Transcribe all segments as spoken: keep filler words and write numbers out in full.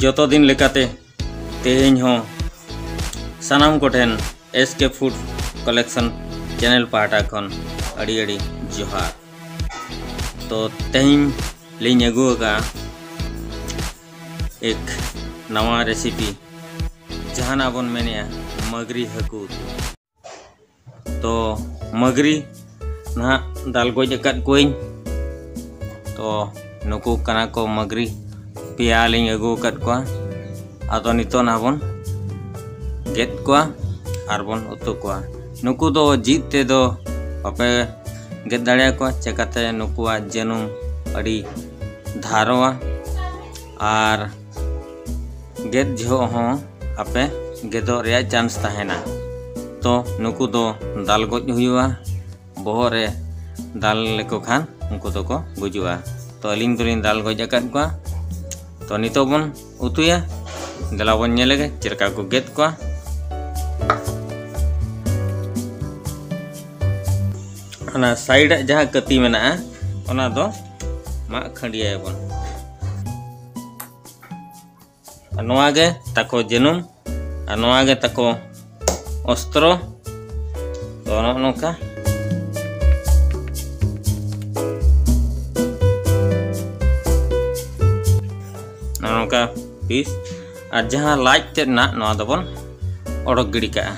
ᱡᱚᱛᱚ ᱫᱤᱱ ᱞᱮᱠᱟᱛᱮ ᱛᱮᱦᱮᱧ ᱦᱚᱸ ᱥᱟᱱᱟᱢ ᱠᱚᱴᱷᱮᱱ S K Food Collection channel ᱯᱟᱦᱴᱟ ᱠᱷᱚᱱ ᱟᱹᱰᱤ ᱟᱹᱰᱤ ᱡᱚᱦᱟᱨ᱾ ᱛᱚ ᱛᱮᱦᱮᱧ ᱞᱤᱧ ᱟᱹᱜᱩ ᱟᱠᱟᱫᱼᱟ ᱮᱠ ᱱᱟᱣᱟ recipe, ᱡᱟᱦᱟᱱᱟᱜ ᱵᱚᱱ ᱢᱮᱱᱮᱜᱼᱟ ᱢᱟᱹᱜᱽᱨᱤ ᱦᱟᱹᱠᱩ ᱩᱛᱩ᱾ ᱛᱚ ᱢᱟᱹᱜᱽᱨᱤ ᱱᱟᱦᱟᱜ ᱫᱟᱞ ᱜᱚᱡ ᱟᱠᱟᱫ ᱠᱚᱣᱟᱹᱧ᱾ ᱛᱚ ᱱᱩᱠᱩ ᱠᱟᱱᱟ ᱠᱚ ᱢᱟᱹᱜᱽᱨᱤ, ᱯᱮᱭᱟ ᱞᱤᱧ ᱟᱹᱜᱩ ᱟᱠᱟᱫ ᱠᱚᱣᱟ᱾ ᱟᱫᱚ ᱱᱤᱛᱚᱜ ᱱᱟᱦᱟᱜ ᱵᱚᱱ ᱜᱮᱫ ᱠᱚᱣᱟ ᱟᱨ ᱵᱚᱱ ᱩᱛᱩ ᱠᱚᱣᱟ᱾ ᱱᱩᱠᱩ ᱫᱚ ᱡᱤᱫ ᱛᱮᱫᱚ ᱵᱟᱯᱮ ᱜᱮᱫ ᱫᱟᱲᱮᱭᱟᱠᱚᱣᱟ, ᱪᱮᱠᱟᱛᱮ ᱱᱩᱠᱩᱣᱟᱜ ᱡᱟᱹᱱᱩᱢ ᱟᱹᱰᱤ ᱫᱷᱟᱨᱚᱣᱟ ᱟᱨ ᱜᱮᱫ ᱡᱚᱦᱚᱜ ᱦᱚᱸ ᱟᱯᱮ ᱜᱮᱫᱚᱜ ᱨᱮᱭᱟᱜ chance ᱛᱟᱦᱮᱱᱟ᱾ ᱛᱚ ᱱᱩᱠᱩ ᱫᱚ ᱫᱟᱞ ᱜᱚᱡ ᱦᱩᱭᱩᱜᱼᱟ, ᱵᱚᱦᱚᱜ ᱨᱮ ᱫᱟᱞ ᱞᱮᱠᱚ ᱠᱷᱟᱱ ᱩᱱᱠᱩ ᱫᱚᱠᱚ ᱜᱩᱡᱩᱜᱼᱟ᱾ ᱛᱚ ᱟᱹᱞᱤᱧ ᱫᱚᱞᱤᱧ ᱫᱟᱞ ᱜᱚᱡ ᱟᱠᱟᱫ ᱠᱚᱣᱟ᱾ ᱛᱚ ᱱᱤᱛᱚᱜ ᱵᱚᱱ ᱩᱛᱩᱭᱟ᱾ ᱫᱮᱞᱟ ᱵᱚᱱ ᱧᱮᱞ ᱞᱮᱜᱮ ᱪᱮᱫ ᱞᱮᱠᱟ ᱠᱚ ᱜᱮᱫ ᱠᱚᱣᱟ᱾ ᱚᱱᱟ side ᱟᱜ ᱡᱟᱦᱟᱸ ᱠᱟᱹᱛᱤ ᱢᱮᱱᱟᱜᱼᱟ, ᱚᱱᱟ ᱫᱚ ᱢᱟᱜ ᱠᱷᱟᱹᱰᱭᱟᱹᱭᱟᱵᱚᱱ᱾ ᱟᱨ ᱱᱚᱣᱟ ᱜᱮ ᱛᱟᱠᱚ ᱡᱟᱹᱱᱩᱢ, ᱟᱨ ᱱᱚᱣᱟ ᱜᱮ ᱛᱟᱠᱚ ᱚᱥᱛᱨᱚ᱾ ᱛᱚ ᱱᱚᱜᱼᱚ ᱱᱚᱝᱠᱟ, ᱱᱚᱜᱼᱚ ᱱᱚᱝᱠᱟ piece᱾ ᱟᱨ ᱡᱟᱦᱟᱸ ᱞᱟᱡ ᱛᱮᱫ ᱱᱟᱜ, ᱱᱚᱣᱟ ᱫᱚᱵᱚᱱ ᱚᱰᱚᱠ ᱜᱤᱰᱤ ᱠᱟᱜᱼᱟ᱾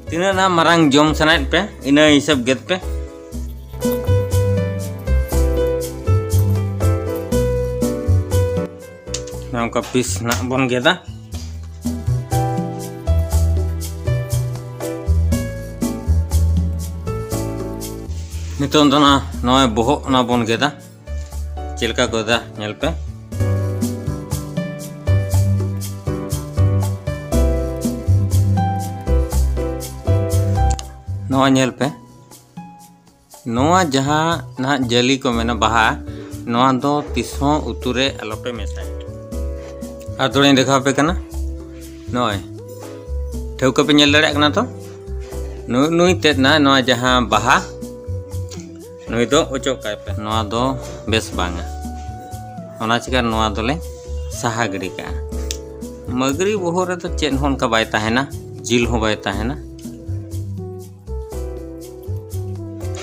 ᱛᱤᱱᱟᱹᱜ ᱱᱟᱜ ᱢᱟᱨᱟᱝ ᱡᱚᱢ ᱥᱟᱱᱟᱭᱮᱫ ᱯᱮ, ᱤᱱᱟᱹ ᱦᱤᱥᱟᱹᱵ ᱜᱮᱫ ᱯᱮ᱾ ᱱᱚᱝᱠᱟ piece ᱱᱟᱜ ᱵᱚᱱ ᱜᱮᱫᱟ᱾ ᱱᱤᱛᱚᱝ ᱫᱚ ᱱᱟᱜ ᱱᱚᱜᱼᱚᱭ ᱵᱚᱦᱚᱜ ᱚᱱᱟ ᱵᱚᱱ ᱜᱮᱫᱟ᱾ ᱪᱮᱫ ᱞᱮᱠᱟ ᱠᱚ ᱜᱮᱫᱟ ᱧᱮᱞ ᱯᱮ᱾ ᱱᱚᱣᱟ ᱧᱮᱞ ᱯᱮ, ᱱᱚᱣᱟ ᱡᱟᱦᱟᱸ ᱱᱟᱦᱟᱜ ᱡᱟᱹᱞᱤ ᱠᱚ ᱢᱮᱱᱟ ᱵᱟᱦᱟ, ᱱᱚᱣᱟ ᱫᱚ ᱛᱤᱥ ᱦᱚᱸ ᱩᱛᱩ ᱨᱮ ᱟᱞᱚᱯᱮ ᱢᱮᱥᱟᱭᱟ᱾ ᱟᱨ ᱛᱷᱚᱲᱟᱧ ᱫᱮᱠᱷᱟᱣ ᱟᱯᱮ ᱠᱟᱱᱟ, ᱱᱚᱜᱼᱚᱭ ᱴᱷᱟᱹᱣᱠᱟᱹ ᱯᱮ ᱧᱮᱞ ᱫᱟᱲᱮᱭᱟᱜ ᱠᱟᱱᱟ ᱛᱚ, ᱱᱩᱭ ᱱᱩᱭ ᱛᱮᱫ ᱱᱟ ᱱᱚᱣᱟ ᱡᱟᱦᱟᱸ ᱵᱟᱦᱟ, ᱱᱩᱭ ᱫᱚ ᱚᱪᱚᱜ ᱠᱟᱭ ᱯᱮ, ᱱᱚᱣᱟ ᱫᱚ ᱵᱮᱥ ᱵᱟᱝᱟ᱾ ᱚᱱᱟ ᱪᱤᱠᱟᱹ ᱱᱚᱣᱟ ᱫᱚᱞᱮ ᱥᱟᱦᱟ ᱜᱤᱰᱤ ᱠᱟᱜᱼᱟ᱾ ᱢᱟᱹᱜᱽᱨᱤ ᱵᱚᱦᱚᱜ ᱨᱮᱫᱚ ᱪᱮᱫ ᱦᱚᱸ ᱚᱱᱠᱟ ᱵᱟᱭ ᱛᱟᱦᱮᱱᱟ, ᱡᱤᱞ ᱦᱚᱸ ᱵᱟᱭ ᱛᱟᱦᱮᱱᱟ᱾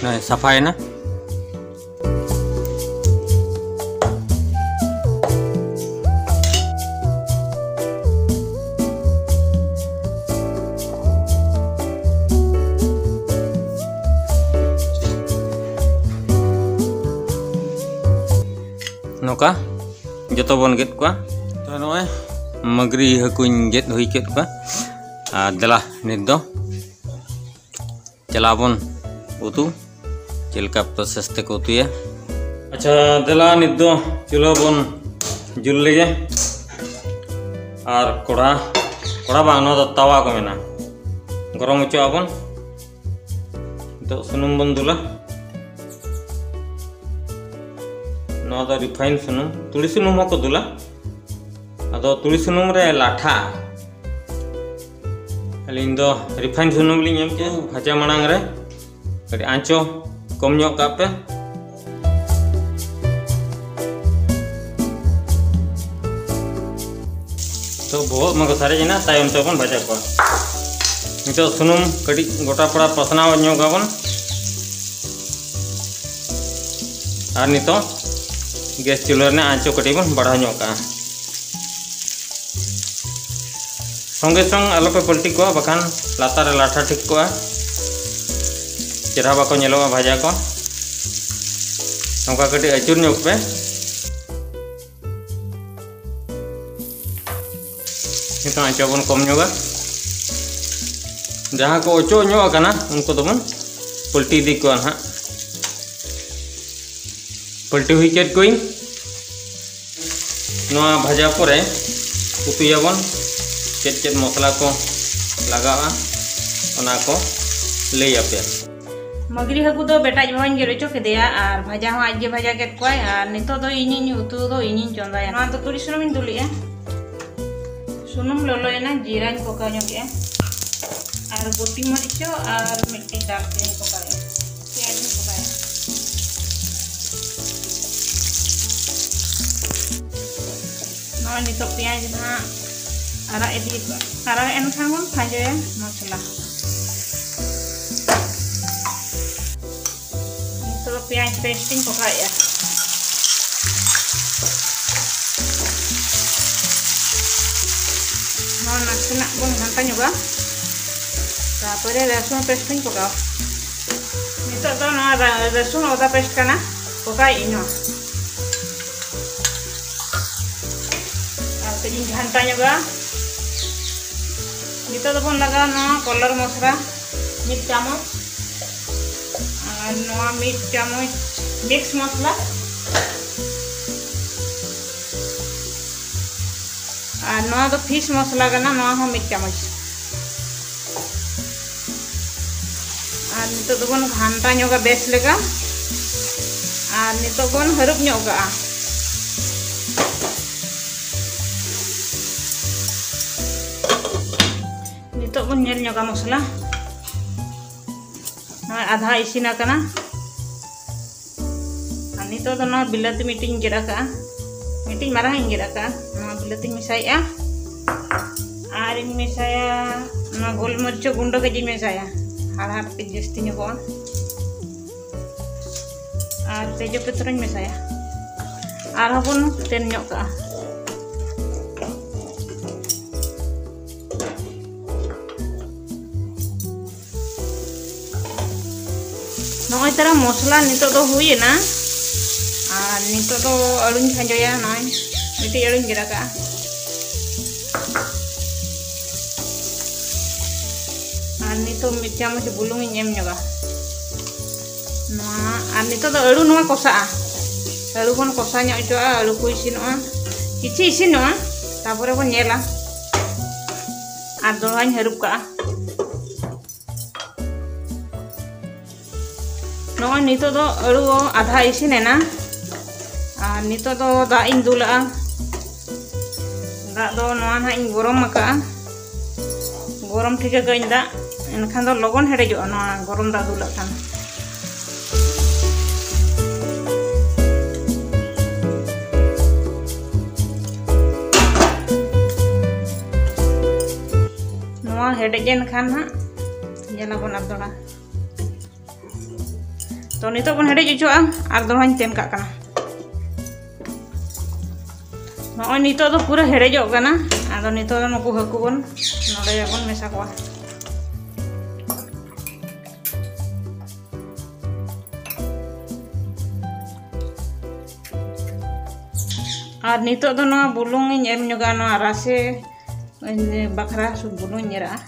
ᱱᱚᱜᱼᱚᱭ ᱥᱟᱯᱷᱟᱭᱮᱱᱟ᱾ ᱱᱚᱝᱠᱟ ᱡᱚᱛᱚ ᱵᱚᱱ ᱜᱮᱫ ᱠᱚᱣᱟ᱾ ᱛᱚ, ᱱᱚᱜᱼᱚᱭ ᱢᱟᱹᱜᱽᱨᱤ ᱦᱟᱹᱠᱩᱧ ᱜᱮᱫ ᱦᱩᱭ ᱠᱮᱫ ᱠᱚᱣᱟ᱾ ᱟᱨ ᱫᱮᱞᱟ, ᱱᱤᱛ ᱫᱚ ᱪᱟᱞᱟᱜ ᱟᱵᱚᱱ ᱩᱛᱩ᱾ ᱪᱮᱫ ᱞᱮᱠᱟ process ᱛᱮᱠᱚ ᱩᱛᱩᱭᱟ? ᱟᱪᱪᱷᱟ, ᱫᱮᱞᱟ, ᱱᱤᱛ ᱫᱚ ᱪᱩᱞᱦᱟᱹ ᱵᱚᱱ ᱡᱩᱞ ᱞᱮᱜᱮ᱾ ᱟᱨ ᱠᱚᱲᱦᱟ, ᱠᱚᱲᱦᱟ ᱵᱟᱝ, ᱱᱚᱣᱟ ᱫᱚ ᱛᱟᱣᱟ ᱠᱚ ᱢᱮᱱᱟ, ᱜᱚᱨᱚᱢ ᱦᱚᱪᱚᱣᱟᱜ ᱵᱚᱱ᱾ ᱱᱤᱛᱚᱜ ᱥᱩᱱᱩᱢ ᱵᱚᱱ ᱫᱩᱞᱟ᱾ ᱱᱚᱣᱟ ᱫᱚ refined ᱥᱩᱱᱩᱢ, ᱛᱩᱲᱤ ᱥᱩᱱᱩᱢ ᱦᱚᱸᱠᱚ ᱫᱩᱞᱟ, ᱟᱫᱚ ᱛᱩᱲᱤ ᱥᱩᱱᱩᱢ ᱨᱮ ᱞᱟᱴᱷᱟᱜᱼᱟ᱾ ᱟᱹᱞᱤᱧ ᱫᱚ refined ᱥᱩᱱᱩᱢ ᱞᱤᱧ ᱮᱢ ᱠᱮᱫᱼᱟ᱾ ᱵᱷᱟᱡᱟ ᱢᱟᱲᱟᱝ ᱨᱮ ᱠᱟᱹᱴᱤᱡ ᱟᱸᱪᱚ ᱠᱚᱢ ᱧᱚᱜ ᱠᱟᱜ ᱯᱮ᱾ ᱛᱚ, ᱵᱚᱦᱚᱜ ᱢᱟᱠᱚ ᱥᱟᱨᱮᱡ ᱮᱱᱟ, ᱛᱟᱭᱚᱢ ᱛᱮᱵᱚᱱ ᱵᱷᱟᱡᱟ ᱠᱚᱣᱟ᱾ ᱱᱤᱛᱚᱜ ᱥᱩᱱᱩᱢ ᱠᱟᱹᱴᱤᱡ ᱜᱚᱴᱟ ᱯᱟᱲᱟ ᱯᱟᱥᱱᱟᱣ ᱧᱚᱜ ᱟᱵᱚᱱ᱾ ᱟᱨ ᱱᱤᱛᱚᱜ ᱜᱮᱥ ᱪᱩᱞᱦᱟᱹ ᱨᱮᱱᱟᱜ ᱟᱸᱪ ᱠᱟᱹᱴᱤᱡ ᱵᱚᱱ ᱵᱟᱲᱦᱟᱣ ᱧᱚᱜ ᱠᱟᱜᱼᱟ᱾ ᱥᱚᱸᱜᱮ ᱥᱚᱝ ᱟᱞᱚᱯᱮ ᱯᱟᱞᱴᱤ ᱠᱚᱣᱟ, ᱵᱟᱠᱷᱟᱱ ᱞᱟᱛᱟᱨ ᱨᱮ ᱞᱟᱴᱷᱟ ᱴᱷᱤᱠ ᱠᱚᱜᱼᱟ, ᱪᱮᱦᱨᱟ ᱵᱟᱠᱚ ᱧᱮᱞᱚᱜᱼᱟ ᱵᱷᱟᱡᱟ ᱠᱚ᱾ ᱱᱚᱝᱠᱟ ᱠᱟᱹᱴᱤᱡ ᱟᱹᱪᱩᱨ ᱧᱚᱜ ᱯᱮ᱾ ᱱᱤᱛᱚᱜ ᱟᱸᱪ ᱵᱚᱱ ᱠᱚᱢ ᱧᱚᱜᱟ᱾ ᱡᱟᱦᱟᱸ ᱠᱚ ᱚᱪᱚᱜ ᱧᱚᱜ ᱟᱠᱟᱱᱟ, ᱩᱱᱠᱩ ᱫᱚᱵᱚᱱ ᱯᱟᱞᱴᱤ ᱤᱫᱤ ᱠᱚᱣᱟ ᱱᱟᱦᱟᱜ᱾ ᱯᱟᱞᱴᱤ ᱦᱩᱭ ᱠᱮᱫ ᱠᱚᱣᱟᱧ᱾ ᱱᱚᱣᱟ ᱵᱷᱟᱡᱟ ᱯᱚᱨᱮ ᱩᱛᱩᱭᱟᱵᱚᱱ᱾ ᱪᱮᱫ ᱪᱮᱫ ᱢᱚᱥᱞᱟ ᱠᱚ ᱞᱟᱜᱟᱜᱼᱟ, ᱚᱱᱟ ᱠᱚ ᱞᱟᱹᱭ ᱟᱯᱮᱭᱟ᱾ ᱢᱟᱹᱜᱽᱨᱤ ᱦᱟᱹᱠᱩ ᱫᱚ ᱵᱮᱴᱟ ᱟᱡ ᱵᱟᱵᱟᱧ ᱜᱮᱫ ᱦᱚᱪᱚ ᱠᱮᱫᱮᱭᱟ ᱟᱨ ᱵᱷᱟᱡᱟ ᱦᱚᱸ ᱟᱡ ᱜᱮ ᱵᱷᱟᱡᱟ ᱠᱮᱫ ᱠᱚᱣᱟᱭ᱾ ᱟᱨ ᱱᱤᱛᱚᱜ ᱫᱚ ᱤᱧᱤᱧ ᱩᱛᱩ ᱫᱚ ᱤᱧᱤᱧ ᱪᱚᱸᱫᱟᱭᱟ᱾ ᱱᱚᱣᱟ ᱫᱚ ᱛᱩᱲᱤ ᱥᱩᱱᱩᱢᱤᱧ ᱫᱩᱞᱮᱜᱼᱟ᱾ ᱥᱩᱱᱩᱢ ᱞᱚᱞᱚᱭᱮᱱᱟ, ᱡᱤᱨᱟᱧ ᱯᱚᱠᱟᱣ ᱧᱚᱜᱮᱜᱼᱟ ᱟᱨ ᱜᱩᱴᱤ ᱢᱟᱹᱨᱤᱪ ᱦᱚᱸ ᱟᱨ ᱢᱤᱫᱴᱤᱡ ᱫᱟᱨᱪᱤᱱᱤᱧ ᱯᱚᱠᱟᱣᱮᱜᱼᱟ, ᱯᱮᱸᱭᱟᱡᱽ ᱤᱧ ᱯᱚᱠᱟᱣᱮᱜᱼᱟ᱾ ᱱᱤᱛᱚᱜ ᱯᱮᱸᱭᱟᱡᱽ ᱱᱟᱦᱟᱜ ᱟᱨᱟᱜ ᱤᱫᱤ, ᱟᱨᱟᱜ ᱮᱱ ᱠᱷᱟᱱ ᱵᱚᱱ ᱠᱷᱟᱸᱡᱚᱭᱟ ᱢᱚᱥᱞᱟ᱾ ᱱᱤᱛᱚᱜ ᱫᱚ ᱯᱮᱸᱭᱟᱡᱽ paste ᱤᱧ ᱯᱚᱠᱟᱣᱮᱫᱼᱟ᱾ ᱱᱚᱣᱟ ᱱᱟᱥᱮᱱᱟᱜ ᱵᱚᱱ ᱜᱷᱟᱱᱴᱟ ᱧᱚᱜᱟ, ᱛᱟᱨᱯᱚᱨᱮ ᱨᱟᱹᱥᱩᱱ paste ᱤᱧ ᱯᱚᱠᱟᱣᱟ᱾ ᱱᱤᱛᱚᱜ ᱫᱚ ᱱᱚᱣᱟ ᱨᱟ-, ᱨᱟᱹᱥᱩᱱ ᱟᱫᱟ paste ᱠᱟᱱᱟ, ᱯᱚᱠᱟᱭᱮᱫ ᱟᱹᱧ ᱱᱚᱣᱟ᱾ ᱟᱨ ᱠᱟᱹᱡ ᱤᱧ ᱜᱷᱟᱱᱴᱟ ᱧᱚᱜᱟ᱾ ᱱᱤᱛᱚᱜ ᱫᱚᱵᱚᱱ ᱞᱟᱜᱟᱣᱟ ᱱᱚᱣᱟ color ᱢᱚᱥᱞᱟ ᱢᱤᱫ ᱪᱟᱢᱚᱪ, ᱟᱨ ᱱᱚᱣᱟ ᱢᱤᱫ ᱪᱟᱢᱚᱪ mix ᱢᱚᱥᱞᱟ, ᱟᱨ ᱱᱚᱣᱟ ᱫᱚ fish ᱢᱚᱥᱞᱟ ᱠᱟᱱᱟ, ᱱᱚᱣᱟ ᱦᱚᱸ ᱢᱤᱫ ᱪᱟᱢᱚᱪ᱾ ᱟᱨ ᱱᱤᱛᱚᱜ ᱫᱚᱵᱚᱱ ᱜᱷᱟᱱᱴᱟ ᱧᱚᱜᱟ ᱵᱮᱥ ᱞᱮᱠᱟ᱾ ᱟᱨ ᱱᱤᱛᱚᱜ ᱵᱚᱱ ᱦᱟᱹᱨᱩᱵ ᱧᱚᱜ ᱠᱟᱜᱼᱟ᱾ ᱱᱤᱛᱚᱜ ᱵᱚᱱ ᱧᱮᱞ ᱧᱚᱜᱟ ᱢᱚᱥᱞᱟ᱾ ᱱᱚᱜᱼᱚᱭ ᱟᱫᱷᱟ ᱤᱥᱤᱱ ᱟᱠᱟᱱᱟ᱾ ᱟᱨ ᱱᱤᱛᱚᱜ ᱫᱚ ᱱᱚᱣᱟ ᱵᱤᱞᱟᱹᱛᱤ ᱢᱤᱫᱴᱤᱡ ᱤᱧ ᱜᱮᱫ ᱟᱠᱟᱫᱼᱟ, ᱢᱤᱫᱴᱤᱡ ᱢᱟᱨᱟᱝ ᱤᱧ ᱜᱮᱫ ᱟᱠᱟᱫᱼᱟ, ᱱᱚᱣᱟ ᱵᱤᱞᱟᱹᱛᱤᱧ ᱢᱮᱥᱟᱭᱮᱫᱼᱟ᱾ ᱟᱨ ᱤᱧ ᱢᱮᱥᱟᱭᱟ ᱱᱚᱣᱟ ᱜᱳᱞᱢᱚᱨᱤᱪ ᱜᱩᱸᱰᱟᱹ ᱠᱟᱹᱡ ᱤᱧ ᱢᱮᱥᱟᱭᱟ, ᱦᱟᱲᱦᱟᱫ ᱠᱟᱹᱡ ᱡᱟᱹᱥᱛᱤ ᱧᱚᱜᱚᱜᱼᱟ᱾ ᱟᱨ ᱛᱮᱡᱚ ᱯᱚᱛᱨᱚᱧ ᱢᱮᱥᱟᱭᱟ᱾ ᱟᱨᱦᱚᱸ ᱵᱚᱱ ᱛᱮᱱ ᱧᱚᱜ ᱠᱟᱜᱼᱟ᱾ ᱱᱚᱜᱼᱚᱭ ᱛᱟᱨᱟ ᱢᱚᱥᱞᱟ ᱱᱤᱛᱚᱜ ᱫᱚ ᱦᱩᱭᱮᱱᱟ᱾ ᱟᱨ ᱱᱤᱛᱚᱜ ᱫᱚ ᱟᱹᱞᱩᱧ ᱠᱷᱟᱸᱡᱚᱭᱟ᱾ ᱱᱚᱜᱼᱚᱭ ᱢᱤᱫᱴᱤᱡ ᱟᱹᱞᱩᱧ ᱜᱮᱫ ᱟᱠᱟᱜᱼᱟ᱾ ᱟᱨ ᱱᱤᱛᱚᱜ ᱢᱤᱫ ᱪᱟᱢᱚᱪ ᱵᱩᱞᱩᱝ ᱤᱧ ᱮᱢ ᱧᱚᱜᱟ ᱱᱚᱣᱟ᱾ ᱟᱨ ᱱᱤᱛᱚᱜ ᱫᱚ ᱟᱹᱞᱩ ᱱᱚᱣᱟ ᱠᱚᱥᱟᱜᱼᱟ, ᱟᱹᱞᱩ ᱵᱚᱱ ᱠᱚᱥᱟ ᱧᱚᱜ ᱦᱚᱪᱚᱣᱟᱜᱼᱟ᱾ ᱟᱹᱞᱩ ᱠᱚ ᱤᱥᱤᱱᱚᱜᱼᱟ, ᱠᱤᱪᱷᱤ ᱤᱥᱤᱱᱚᱜᱼᱟ, ᱛᱟᱨᱯᱚᱨᱮ ᱵᱚᱱ ᱧᱮᱞᱟ᱾ ᱟᱨ ᱫᱚᱦᱲᱟᱧ ᱦᱟᱹᱨᱩᱵ ᱠᱟᱜᱼᱟ᱾ ᱱᱚᱜᱼᱚᱭ ᱱᱤᱛᱚᱜ ᱫᱚ ᱟᱹᱞᱩ ᱟᱫᱷᱟ ᱤᱥᱤᱱ ᱮᱱᱟ᱾ ᱟᱨ ᱱᱤᱛᱚᱜ ᱫᱚ ᱫᱟᱜ ᱤᱧ ᱫᱩᱞᱟᱜᱼᱟ᱾ ᱫᱟᱜ ᱫᱚ ᱱᱚᱣᱟ ᱱᱟᱦᱟᱜ ᱤᱧ ᱜᱚᱨᱚᱢ ᱟᱠᱟᱜᱼᱟ, ᱜᱚᱨᱚᱢ ᱴᱷᱤᱠ ᱟᱠᱟᱜ ᱟᱹᱧ ᱫᱟᱜ, ᱮᱱᱠᱷᱟᱱ ᱫᱚ ᱞᱚᱜᱚᱱ ᱦᱮᱰᱮᱡᱚᱜᱼᱟ ᱱᱚᱣᱟ ᱜᱚᱨᱚᱢ ᱫᱟᱜ ᱫᱩᱞᱟᱜ ᱠᱷᱟᱱ᱾ ᱦᱮᱰᱮᱡ ᱮᱱ ᱠᱷᱟᱱ ᱦᱟᱸᱜ ᱧᱮᱞᱟᱵᱚᱱ ᱟᱨ ᱫᱚᱲᱦᱟ᱾ ᱛᱚ ᱱᱤᱛᱚᱜ ᱵᱚᱱ ᱦᱮᱰᱮᱡ ᱦᱚᱪᱚᱣᱟᱜᱼᱟ ᱟᱨ ᱫᱚᱲᱦᱟᱧ ᱛᱮᱱ ᱠᱟᱜ ᱠᱟᱱᱟ᱾ ᱱᱚᱜᱼᱚᱭ ᱱᱤᱛᱚᱜ ᱫᱚ ᱯᱩᱨᱟᱹ ᱦᱮᱰᱮᱡᱚᱜ ᱠᱟᱱᱟ᱾ ᱟᱫᱚ ᱱᱤᱛᱚᱜ ᱫᱚ ᱱᱩᱠᱩ ᱦᱟᱹᱠᱩ ᱵᱚᱱ ᱱᱚᱰᱮ ᱵᱚᱱ ᱢᱮᱥᱟ ᱠᱚᱣᱟ᱾ ᱟᱨ ᱱᱤᱛᱚᱜ ᱫᱚ ᱱᱚᱣᱟ ᱵᱩᱞᱩᱝ ᱤᱧ ᱮᱢ ᱧᱚᱜᱟ, ᱱᱚᱣᱟ ᱨᱟᱥᱮ ᱵᱟᱠᱷᱨᱟ ᱥᱩᱫᱷᱩ ᱵᱩᱞᱩᱝ ᱤᱧ ᱮᱨᱟᱜᱼᱟ᱾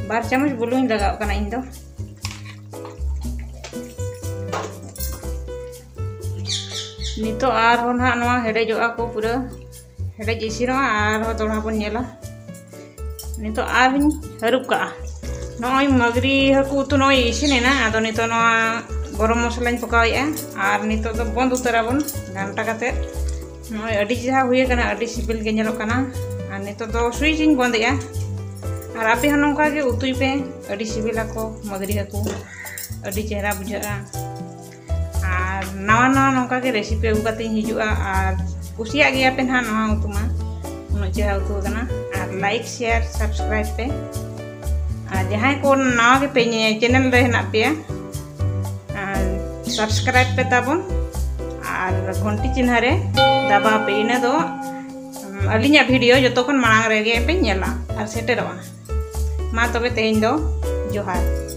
ᱵᱟᱨ ᱪᱟᱢᱚᱪ ᱵᱩᱞᱩᱝ ᱤᱧ ᱞᱟᱜᱟᱣ ᱠᱟᱱᱟ ᱤᱧ ᱫᱚ᱾ ᱱᱤᱛᱚᱜ ᱟᱨᱦᱚᱸ ᱱᱟᱦᱟᱜ ᱱᱚᱣᱟ ᱦᱮᱰᱮᱡᱚᱜᱼᱟ ᱠᱚ, ᱯᱩᱨᱟᱹ ᱦᱮᱰᱮᱡ ᱤᱥᱤᱱᱚᱜᱼᱟ᱾ ᱟᱨᱦᱚᱸ ᱫᱚᱲᱦᱟ ᱵᱚᱱ ᱧᱮᱞᱟ᱾ ᱱᱤᱛᱚᱜ ᱟᱨᱦᱚᱸᱧ ᱦᱟᱹᱨᱩᱵ ᱠᱟᱜᱼᱟ᱾ ᱱᱚᱜᱼᱚᱭ ᱢᱟᱹᱜᱽᱨᱤ ᱦᱟᱹᱠᱩ ᱩᱛᱩ ᱱᱚᱜᱼᱚᱭ ᱤᱥᱤᱱ ᱮᱱᱟ᱾ ᱟᱫᱚ ᱱᱤᱛᱚᱜ ᱱᱚᱣᱟ ᱜᱚᱨᱚᱢ ᱢᱚᱥᱞᱟᱧ ᱯᱚᱠᱟᱣᱮᱫᱼᱟ᱾ ᱟᱨ ᱱᱤᱛᱚᱜ ᱫᱚ ᱵᱚᱱᱫ ᱩᱛᱟᱹᱨᱟᱵᱚᱱ ᱜᱷᱟᱱᱴᱟ ᱠᱟᱛᱮᱫ᱾ ᱱᱚᱜᱼᱚᱭ ᱟᱹᱰᱤ ᱪᱮᱦᱨᱟ ᱦᱩᱭ ᱟᱠᱟᱱᱟ, ᱟᱹᱰᱤ ᱥᱤᱵᱤᱞ ᱜᱮ ᱧᱮᱞᱚᱜ ᱠᱟᱱᱟ᱾ ᱟᱨ ᱱᱤᱛᱚᱜ ᱫᱚ ᱥᱩᱭᱤᱪ ᱤᱧ ᱵᱚᱱᱫᱮᱜᱼᱟ᱾ ᱟᱨ ᱟᱯᱮ ᱦᱚᱸ ᱱᱚᱝᱠᱟ ᱜᱮ ᱩᱛᱩᱭ ᱯᱮ, ᱟᱹᱰᱤ ᱥᱤᱵᱤᱞᱟᱠᱚ ᱢᱟᱹᱜᱽᱨᱤ ᱦᱟᱹᱠᱩ, ᱟᱹᱰᱤ ᱪᱮᱦᱨᱟ ᱵᱩᱡᱷᱟᱹᱜᱼᱟ᱾ ᱟᱨ ᱱᱟᱣᱟ ᱱᱟᱣᱟ ᱱᱚᱝᱠᱟ ᱜᱮ ᱨᱮᱥᱤᱯᱤ ᱟᱹᱜᱩ ᱠᱟᱛᱮᱧ ᱦᱤᱡᱩᱜᱼᱟ᱾ ᱟᱨ ᱠᱩᱥᱤᱭᱟᱜ ᱜᱮᱭᱟ ᱯᱮ ᱱᱟᱦᱟᱜ ᱱᱚᱣᱟ ᱩᱛᱩ ᱢᱟ, ᱩᱱᱟᱹᱜ ᱪᱮᱦᱨᱟ ᱩᱛᱩ ᱟᱠᱟᱱᱟ᱾ ᱟᱨ ᱞᱟᱭᱤᱠ, ᱥᱮᱭᱟᱨ, ᱥᱟᱵᱥᱠᱨᱟᱭᱤᱵ ᱯᱮ᱾ ᱟᱨ ᱡᱟᱦᱟᱸᱭ ᱠᱚ ᱱᱟᱣᱟ ᱜᱮᱯᱮ ᱧᱮ-, ᱪᱮᱱᱮᱞ ᱨᱮ ᱦᱮᱱᱟᱜ ᱯᱮᱭᱟ, ᱟᱨ ᱥᱟᱵᱥᱠᱨᱟᱭᱤᱵ ᱯᱮ ᱛᱟᱵᱚᱱ ᱟᱨ ᱜᱷᱚᱱᱴᱤ ᱪᱤᱱᱦᱟᱹ ᱨᱮ ᱫᱟᱵᱟᱣ ᱯᱮ᱾ ᱤᱱᱟᱹ ᱫᱚ, ᱩᱢ, ᱟᱹᱞᱤᱧᱟᱜ ᱵᱷᱤᱰᱤᱭᱳ ᱡᱚᱛᱚ ᱠᱷᱚᱱ ᱢᱟᱲᱟᱝ ᱨᱮᱜᱮ ᱯᱮ ᱧᱮᱞᱟ ᱟᱨ ᱥᱮᱴᱮᱨᱚᱜᱼᱟ᱾ ᱢᱟ ᱛᱚᱵᱮ ᱛᱮᱦᱮᱧ ᱫᱚ ᱡᱚᱦᱟᱨ᱾